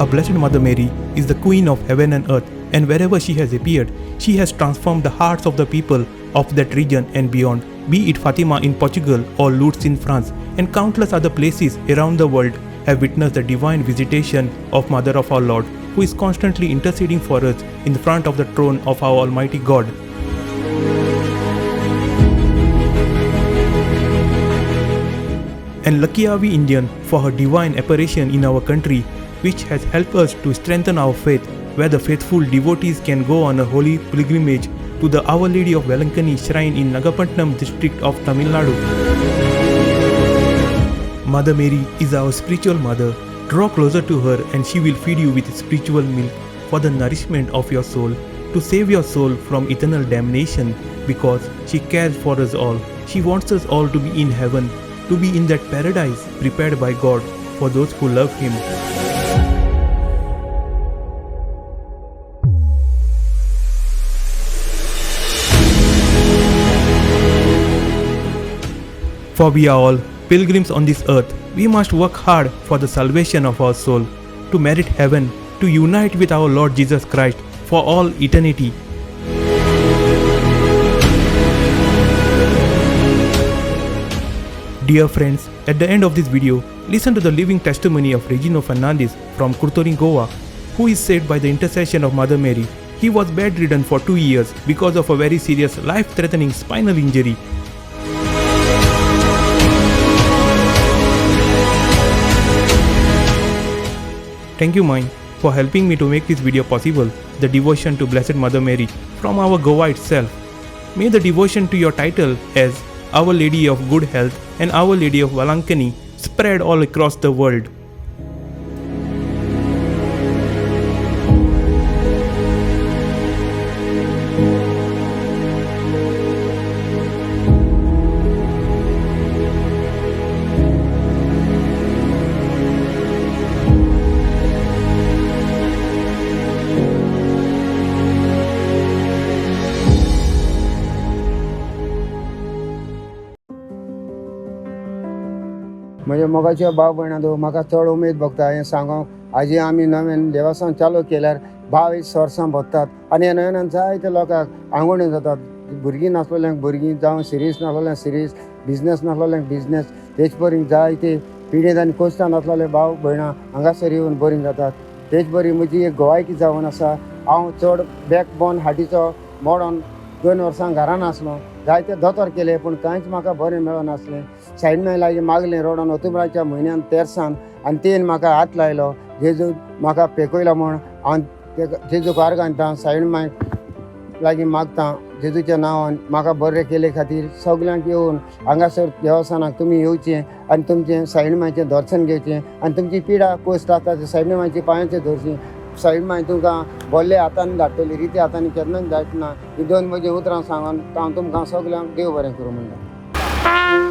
Our Blessed Mother Mary is the Queen of heaven and earth, and wherever she has appeared, she has transformed the hearts of the people of that region and beyond, be it Fatima in Portugal or Lourdes in France, and countless other places around the world have witnessed the divine visitation of Mother of our Lord, who is constantly interceding for us in front of the throne of our Almighty God. And lucky are we Indian for her divine apparition in our country, which has helped us to strengthen our faith, where the faithful devotees can go on a holy pilgrimage to the Our Lady of Velankanni shrine in Nagapattinam district of Tamil Nadu. Mother Mary is our spiritual mother. Draw closer to her and she will feed you with spiritual milk for the nourishment of your soul, to save your soul from eternal damnation, because she cares for us all. She wants us all to be in heaven, to be in that paradise prepared by God for those who love Him. For we are all pilgrims on this earth. We must work hard for the salvation of our soul, to merit heaven, to unite with our Lord Jesus Christ for all eternity. Dear friends, at the end of this video, listen to the living testimony of Regino Fernandez from Curtorim, Goa, who is saved by the intercession of Mother Mary. He was bedridden for 2 years because of a very serious life-threatening spinal injury. Thank you, Mai, for helping me to make this video possible, the devotion to Blessed Mother Mary from our Goa itself. May the devotion to your title as Our Lady of Good Health and Our Lady of Velankanni spread all across the world. म्हज्या मोगाच्या भाव भयणां म्हाका चड उमेद भोगता हें सांगोंक. आजी आमी नव्यान देवस्थान चालू केल्यार 22 वर्सां भोगतात आनी ह्या नव्यान जायते लोकांक आंगवण्यो जातात. भुरगीं नासलेल्यांक भुरगीं, जावं सिरीस नासलेल्यांक सिरीस, बिजनेस नासलेल्यांक बिजनेस, तेच परी जायते पिडेंत आनी कोश्टान आसलेले भाव भयणां हांगासर येवन बरीं जातात. तेच परी म्हजी एक गोवायकी जावन आसा. हांव चड बॅकबोन हाटीचो मोडोन 2 वर्सां घरान आसलो. जायते दोतोर केले पूण कांयच म्हाका बरें मेळनासलें. सायड माय लागीं मागलें रोडोन ऑक्टोबराच्या म्हयन्यान तेरसान आनी तेन म्हाका हात लायलो. जेजू म्हाका पेकयलो म्हूण हांव जेजूक आर्गां दिता. सायड माय लागीं मागता जेजूच्या नांवान म्हाका बरें केले खातीर सगल्यांक येवन हांगासर देवस्थानाक तुमी येवचें आनी तुमचें सायड मायचें दर्शन घेवचें आनी तुमची पिडा कोश्ट आसता ते सायड मायचे पांयाचें धरचें. सायड माय तुमकां बोल्ले हातान धाडटली, रित्या हातांनी केन्नाच धाडना. ही 2 म्हजीं उतरां सांगून हांव तुमकां सगल्यांक देव बरें करूं म्हणटा.